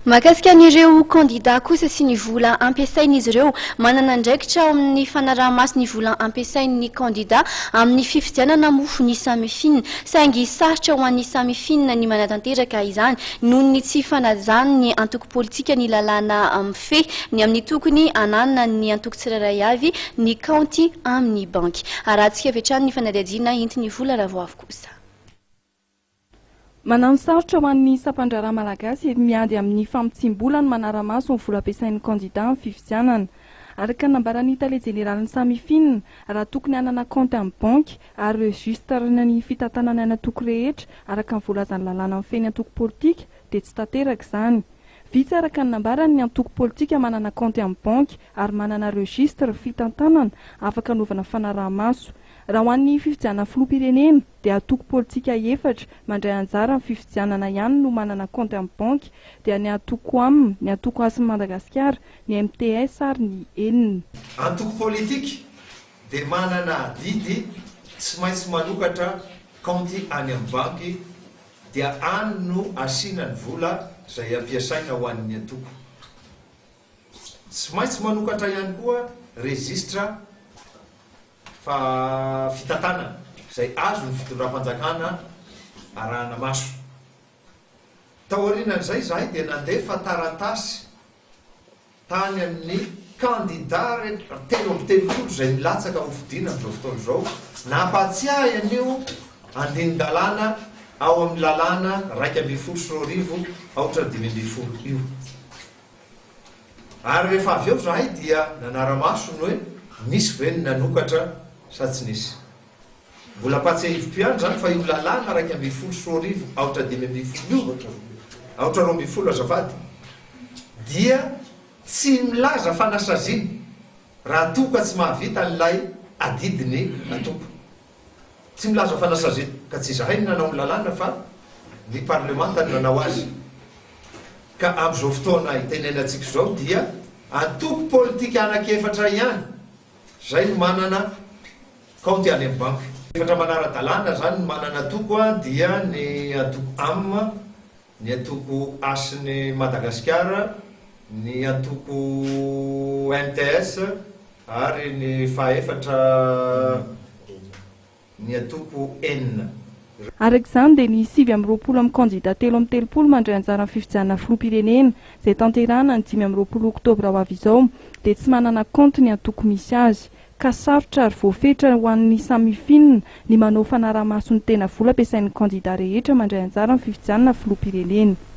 Mahakasika an'ireo kandida kosa sy ny vola ampiasain'izy ireo, manana andraikitra ao amin'ny fanaraha-maso ny vola ampiasain'ny kandida amin'ny fifidianana moa ny Samifin. Saingy sarotra ho an'ny Samifin ny manatanteraka izany noho ny tsy fanajan'ny antoko politika ny lalàna mifehy ny amin'ny tokony hananan'ny antoko tsirairay avy ny kaonty amin'ny banky. Arahantsika avy hatrany ny fanadihadiana entin'i Vola Ravoavy kosa. Manano sarotra ho an'ny sampandraharaha malagasy miady amin'ny famotsiam-bola ny manara-maso ny vola ampiasain'ny kandida amin'ny fifidianana. Araka ny nambaran'ny tale jeneralin'ny Samifin, raha tokony hanana kaonty amin'ny banky ary registre ny fitantanana ny antoko rehetra araka ny voalazan'ny lalàna mifehy ny antoko politika dia tsy tanteraka izany. Vitsy araka ny nambarany ny antoko politika manana kaonty amin'ny banky ary manana registre fitantanana afaka anaovana fanaraha-maso. Raha ho an'ny fifidianana filoham-pirenena dia antoko politika efatra mandray anjara amin'ny fifidianana ihany no manana kaonty amin'ny banky dia ny antoko am, ny antoko Hasin'i Madagasikara, ny MTS ary ny enina. Antoko politika dia manana adidy tsy maintsy manokatra kaonty any amin'ny banky dia any no asiana ny vola izay ampiasaina ho an'ny antoko. Tsy maintsy manokatra ihany koa registre fa fitantanana izay azon'ny fitondram-panjakana arahana maso. Taorianan'izay izahay dia nandefa taratasy tany amin'ny kandida 33 izay milatsaka ho fidiana amin'izao fotoana izao, nampahatsiahy an'io andinin-dalàna ao amin'ny lalàna 2011 aotra 15 io. Ary rehefa avy eo izahay dia nanara-maso ny hoe nisy ve ny nanokatra sa tsy nisy. Mbola ampahatsiahiviko ihany izany fa io lalàna 2011 aotra 15 io, aotra 12 azafady, dia tsy milaza fanasaziana raha toa ka tsy mahavita an'ilay adidy ny antoko. Tsy milaza fanasaziana, ka tsy izahay no nanao ny lalàna fa ny parlemanta no nanao azy. Ka amin'izao fotoana itenenantsika izao dia antoko politika anankiefatra ihany izay no manana kaonty any amin'ny banky. Efatra manara-dalàna izany no manana antoko dia ny antoko am, ny antoko Hasin'i Madagasikara, ny antoko mts ary ny fahaefatra ny antoko enina. Araka izany dia ny 29 amin'ny kandida 33 mandray anjara amin'ny fifidianana filoham-pirenena izay tanterahina ny 25 oktobra ho avy izao dia tsy manana kaonty ny antoko misy azy ka sarotra ary voafetra ho an'ny Samifin ny manao fanaraha-maso ny tena vola ampiasain'ny kandida rehetra mandray anjara amin'ny fifidianana filoham-pirenena.